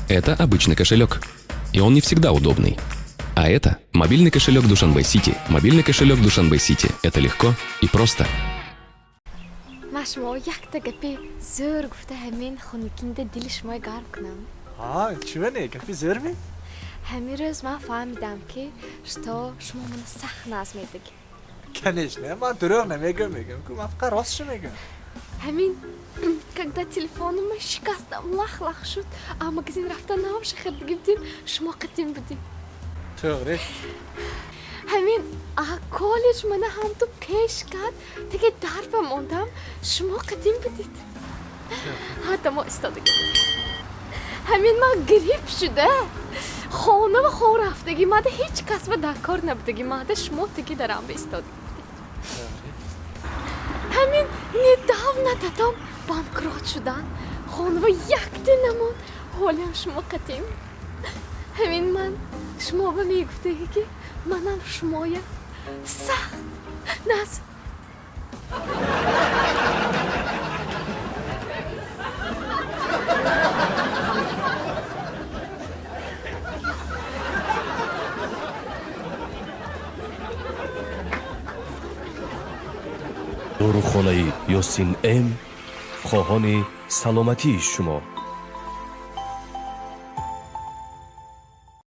Это обычный кошелек. И он не всегда удобный. А это мобильный кошелек Душанбе Сити. Мобильный кошелек Душанбе Сити. Это легко и просто. Ман шумо якта гапи зӯр гуфта, ҳамин хунукинда дили шумои гарм кунам. Ҳа, чива не, гапи зӯрми? Ҳамин рӯз ман фаҳмидам, ки что шумо мана сахт нағз медагӣ. Конечно, ман дурӯғ намегӯям, мегӯям ку, ман фақат ростшо мегӯям. Ҳамин когда телефонама шикастам, лах лах шуд, а магазин рафта навша харида будем, шумо қатим будем. To'g'ri. Ҳамин а коллеҷ мана ҳамту пеш кард, таги дарба мондам, шумо қадим будед, ҳатто мо истодагӣ. Ҳамин ман грипп шуда, хонава хор рафтагӣ, мада ҳеҷ касба дар кор набудагӣ, мада шумо таги дарамба истодагӣ будед. Ҳамин недавно татом банкрот шудан, хонава якте намонд, ҳолиам шумо қатим. Ҳамин ман шумо ба мегуфтагӣ, ки манам шумоя сахт наз. Дорухонаи Ёсин М хоҳони саломатии шумо.